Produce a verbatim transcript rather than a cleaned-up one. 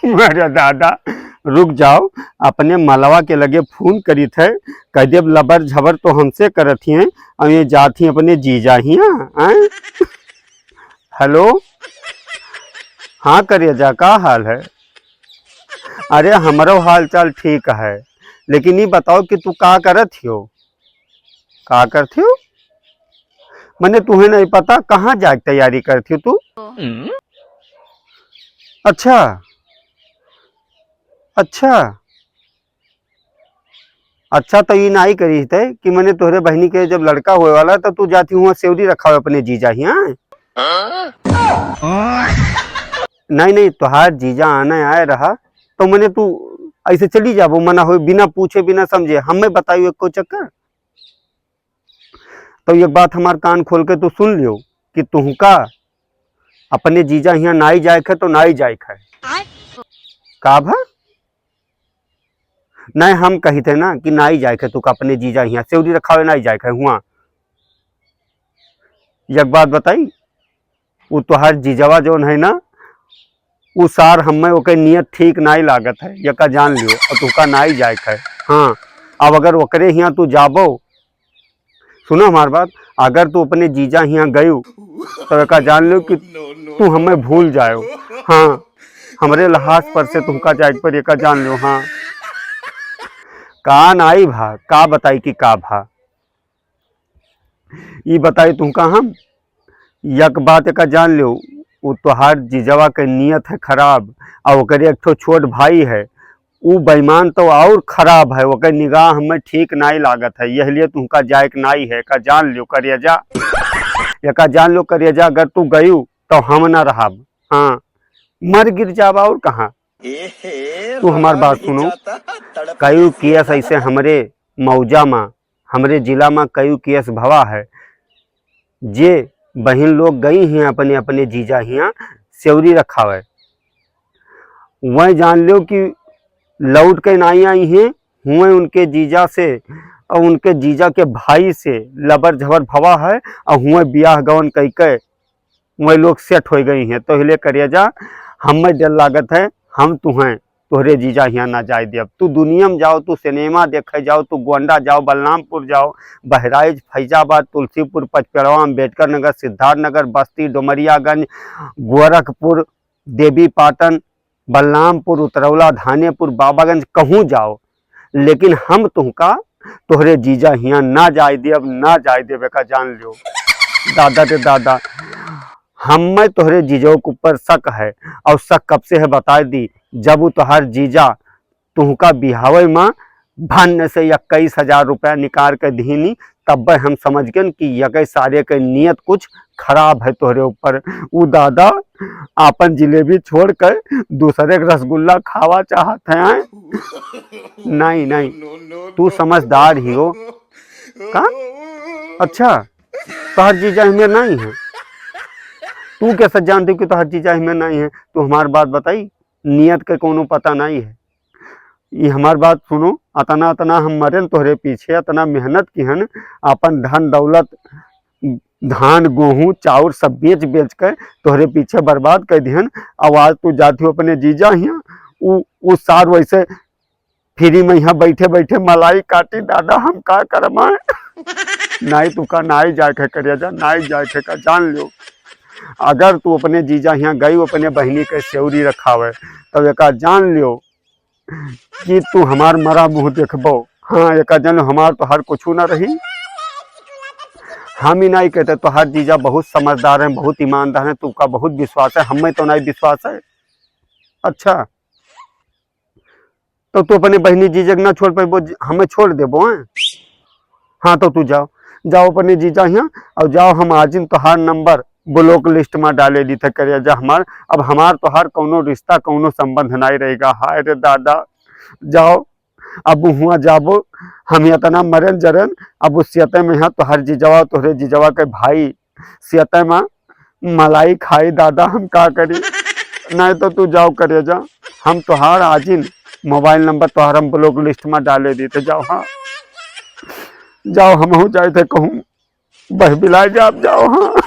अरे दादा, रुक जाओ, अपने मलवा के लगे फोन करित है, कह देब लबर झबर तो हमसे करत ही हैं, और ये जात ही अपने जीजा हियाँ, हैं? हेलो, हाँ करेजा, का हाल है? अरे हमरो हाल चाल ठीक है, लेकिन ये बताओ कि तू का करत हियो? का करत हियो? मने तुहे नहीं पता कहाँ जाए के तैयारी करत हियो तू? अच्छा, अच्छा, अच्छा, तो ई नाई करी थे कि मने तोहरे बहिनी के जब लड़का होए वाला, तो तू जाती हुआ सेवरी रखावे अपने जीजा हियाँ। नहीं, नहीं, तोहार जीजा आने आए रहा, तो मने तू ऐसे चली जाबो, मना हो, बिना पूछे, बिना समझे, हमें बताइयो एको चक्कर। तो एक बात हमार कान खोल के तू सुन लियो कि तुहका अपने जीजा हियाँ नाई जाए के, तो नाई जाए के। का भा? नहीं, हम कही थे ना कि नाई जाए के, तुका अपने जीजा हियाँ सेवरी रखावे नाई जाए के हुआ। एक बात बताई, उ तोहार जीजवा जौन है ना, उ सार हमें ओके नियत ठीक नाई लागत है, यका जान लियो, और तुका नाई जाए के है। हाँ, अब अगर ओकरे हियाँ तू जाबो, सुनो हमार बात, अगर तू अपने जीजा हियाँ गयू, तो एका जान लियो कि तू हमें भूल जायो। हाँ, हमरे लहास पर से तुमका जाए पर एका जान लियो। हाँ, का नाई भा, का बताई कि का भा, ई बताई तुमका हम। एक बात एका जान लियो, उ तोहार जीजवा के नियत है खराब, और ओकरे एक ठो छोट भाई है, उ बेईमान तो और खराब है, ओकर निगाह हमें ठीक नाई लागत है, यह लिए तुमका जाए के नाई है, एका जान लियो करेजा, एका जान लियो करेजा, अगर तू गयू तो हम ना रहब। हाँ, मर गिर जाब और कहाँ। तू हमार बात सुनो, कयू केस ऐसे हमरे मौजा मा, हमरे जिला मा कयू केस भवा है, जे बहिन लोग गई हैं अपने अपने जीजा हियाँ सेवरी रखावे, वह जान लो कि लौट के नाई आई हैं, हुए उनके जीजा से और उनके जीजा के भाई से लबर झबर भवा है, और हुए बियाह गवन कई के वही लोग सेट हो गई हैं। तो हिले करेजा, हमें डर लागत है, हम तुहें तोहरे जीजा हियाँ ना जाए देब। तू दुनिया में जाओ, तू सिनेमा देखे जाओ, तू गोंडा जाओ, बलरामपुर जाओ, बहराइच, फैजाबाद, तुलसीपुर, पचपेड़वा, अम्बेडकर नगर, सिद्धार्थ नगर, बस्ती, डुमरियागंज, गोरखपुर, देवी पाटन, बलरामपुर, उतरौला, धानेपुर, बाबागंज, कहूँ जाओ, लेकिन हम तुहका तोहरे जीजा हियाँ ना जाए देब, ना जाए देब, एका जान लियो। दादा रे दादा, हमें तोहरे जीजो के ऊपर शक है, और शक कब से है बताए दी, जब वो तोहार जीजा तुहका बिहावे मा भन्न से इक्कीस हजार रुपया निकाल के दीनी, तब्बे हम समझ गए कि यके सारे के नियत कुछ खराब है तोहरे ऊपर। उ दादा आपन जिलेबी छोड़ के दूसरे के रसगुल्ला खावा चाहत है। नहीं, नहीं, तू समझदार ही हो। का? अच्छा, तोहर जीजा हमें नहीं है। तू कैसे जानती कि तोहर जीजा हमें नहीं है? तू हमार बात बताई, नियत के कोनो पता नहीं है। ई हमार बात सुनो, अतना, अतना हम मरेन तोहरे पीछे, अतना मेहनत किहन, आपन धन दौलत, धान, गोहूँ, चाउर सब बेच, बेच के तोहरे पीछे बर्बाद कर दिहन। अब आज तू जाती हो अपने जीजा हियाँ, उ, उ सार वैसे फ्री में यहाँ बैठे, बैठे मलाई काटी। दादा, हम का करब? नाई तू का, नाई जाए के करेजा, नाई जाए के का, जान लियो। अगर तू अपने जीजा हियाँ गई, अपने बहिनी के सेवरी रखावे, तब एका जान लियो कि तू हमार मरा मुँह देखबो। हाँ, एका जन हमार तोहार कुछू ना रही। हम ही नहीं कहते, तोहार जीजा बहुत समझदार हैं, बहुत ईमानदार हैं, तुमका बहुत विश्वास है, हमें तो नहीं विश्वास है। अच्छा, तो तू अपने बहिनी जीजा के ना छोड़ पाइबो, जी-, हमें छोड़ देबो, हैं? हाँ, तो तू जाओ, जाओ अपने जीजा हियाँ और जाओ, हम आजिन तोहार नंबर ब्लॉक लिस्ट में डाले दी थे करेजा हमार। अब हमार तोहार कौनो रिश्ता, कौनो संबंध नहीं रहेगा। हाय रे दादा, जाओ, अब हुआ जाबो, हम इतना मरन जरन, अब उस सियते में यहाँ तोहर जीजवा, तोहरे जीजवा के भाई सियते में मलाई खाई। दादा, हम का करी? नहीं तो तू जाओ करेजा, हम तोहार आजिन मोबाइल नंबर तोहार हम ब्लॉक लिस्ट में डाले दी थे। जाओ, हाँ, जाओ, हम हो जाए थे कहूँ बहबिलाए जाब, जाओ, हाँ।